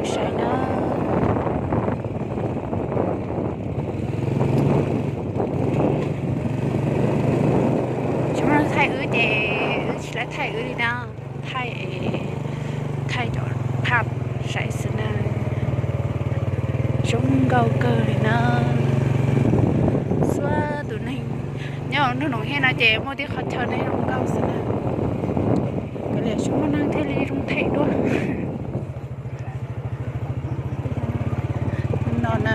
Saib na. Tsis muaj neeg thaij wb ces wb tsis tau thaij wb li na. Thaij, thaij cov phaj saib xwb na. Zoo nkauj kawg li na. Xua tus neeg nyob nroog Noom Hej no ces muaj tib qhov chaw neeg zoo nkauj xwb na. Kav liam tsis muaj neeg thiaj li zoo thaij dua. No na,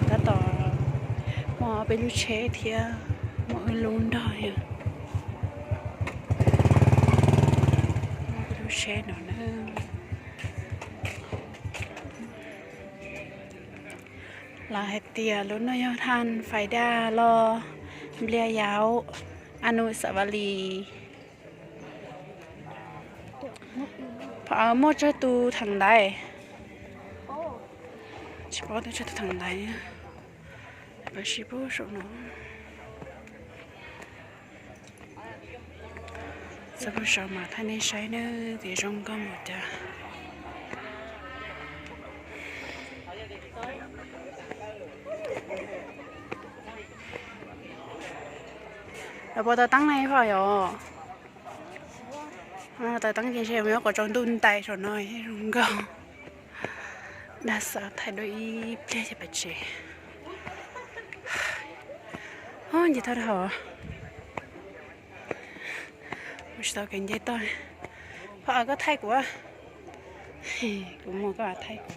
tab tom muaj peb lub tsheb thiab muaj wb lub nrog yom. Muaj peb lub tsheb no na. Lawv hais tias lub no yog thaj fais daj los npliaj yau Anusavali. Muaj tsawg tus theem ntaiv? Tsis paub tias tsawg tus theem ntaiv, tab sis pub saum no. Txog pub saum mas thaij nej saib nawb, tias zoo nkauj npaum cas. Lawv puas tau teeb ne phauj yom? Tau teeb ces ntshe mus nyob kom tsaus ntuj ntais saum no zoo nkauj. Dab xav thaij dua ib pliag ces pais tsev. Nce toj dhau. Mus tsis tau kev nce toj. Phauj, koj thaij kuv. Kuv mus koj thaij kuv.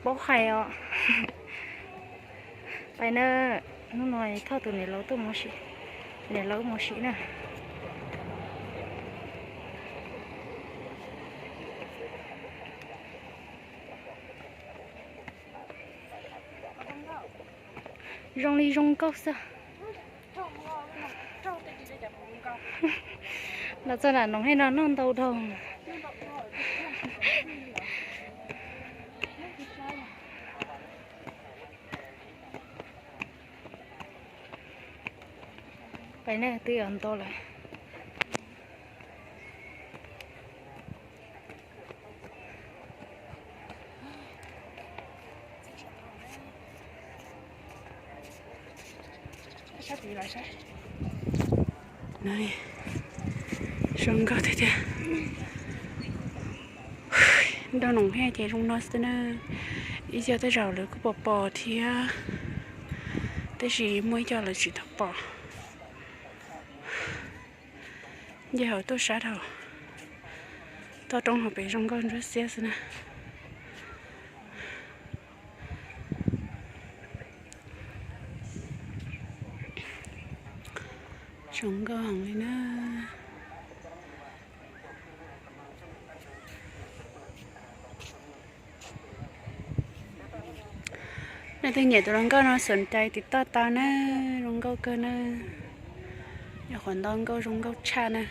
Paub hais os. Pais na, hnub no thauj tus niam laus tuaj mus sim, niam laus mus sim na. Zoo li zoo nkauj xwb. Los txog nram Noom Hej no noj ntau dhau. Pais na, twb yuav nto lawm. Zoo nkauj tiag tiag. Nroog Noom Hej ces zoo no xwb na. Ib co tej zaum lawv kuj pom pom thiab, tab sis muaj ib co lawv tsis tau pom. Nce hauv tuaj sab dhau, toj roob hauv pes zoo nkauj ntsuab xiab xwb na. Zoo nkauj heev li na. Leej twg nyiam tus hluas nkauj no xom cai tiv toj tau na, zoo nkauj kawg na, yog qhov ntau nkauj zoo nkauj tshaj na.